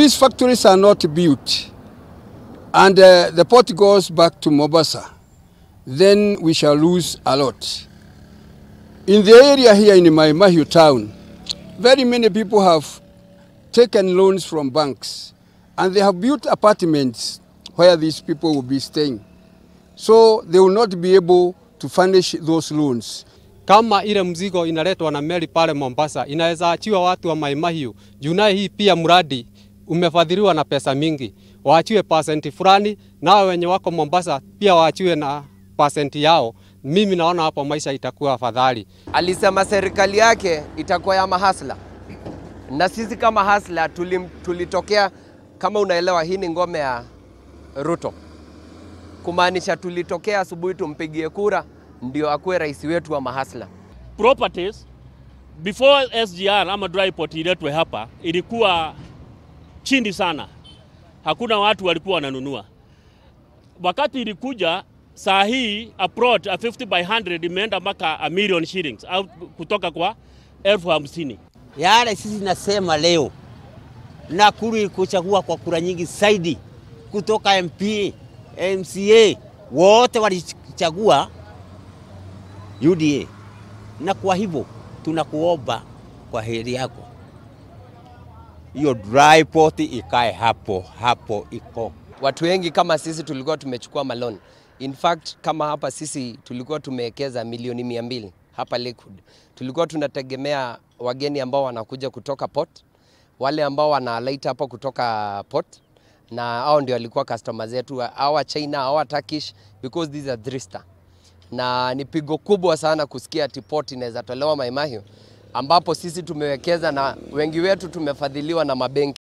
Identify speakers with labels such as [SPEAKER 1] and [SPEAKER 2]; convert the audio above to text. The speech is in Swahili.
[SPEAKER 1] these factories are not built and the port goes back to Mombasa, then we shall lose a lot. In the area here in Mai Mahiu town, very many people have taken loans from banks and they have built apartments where these people will be staying. So they will not be able to furnish those loans.
[SPEAKER 2] Kama ile mzigo inaletwa na meli pale Mombasa, inaweza achiwa watu wa Mai Mahiu. Juu naye hii pia mradi umefadhiliwa na pesa mingi. Waachiwe pasenti fulani, nao wenye wako Mombasa pia waachiwe na pasenti yao. Mimi naona hapo maisha itakuwa afadhali.
[SPEAKER 3] Alisema serikali yake itakuwa ya mahasla. Na sisi kama hasla tulitokea, kama unaelewa hii ni ngome ya Ruto. Kumaanisha tulitokea asubuhi tumpigie kura ndio akuwe rais wetu wa mahasla.
[SPEAKER 4] Properties before SGR ama dry port iletwe hapa ilikuwa chini sana. Hakuna watu walikuwa wananunua. Wakati ilikuja saa hii a plot a 50 by 100 imeenda mpaka 1 million shillings au kutoka kwa 50,000.
[SPEAKER 5] Yale sisi nasema leo Nakuru ilikuchagua kwa kura nyingi zaidi kutoka MP, MCA wote walichagua UDA, na kwa hivyo tunakuomba kwa heri yako hiyo dry port ikae hapo hapo iko.
[SPEAKER 3] Watu wengi kama sisi tulikuwa tumechukua maloan. In fact, kama hapa sisi tulikuwa tumewekeza milioni 200 hapa Lakewood. Tulikuwa tunategemea wageni ambao wanakuja kutoka port, wale ambao wanalight hapo kutoka port, na hao ndio walikuwa customers zetu, hawa China, hawa Turkish, because these are three star. Na ni pigo kubwa sana kusikia ati port inaweza tolewa Mai Mahiu, ambapo sisi tumewekeza na wengi wetu tumefadhiliwa na mabenki.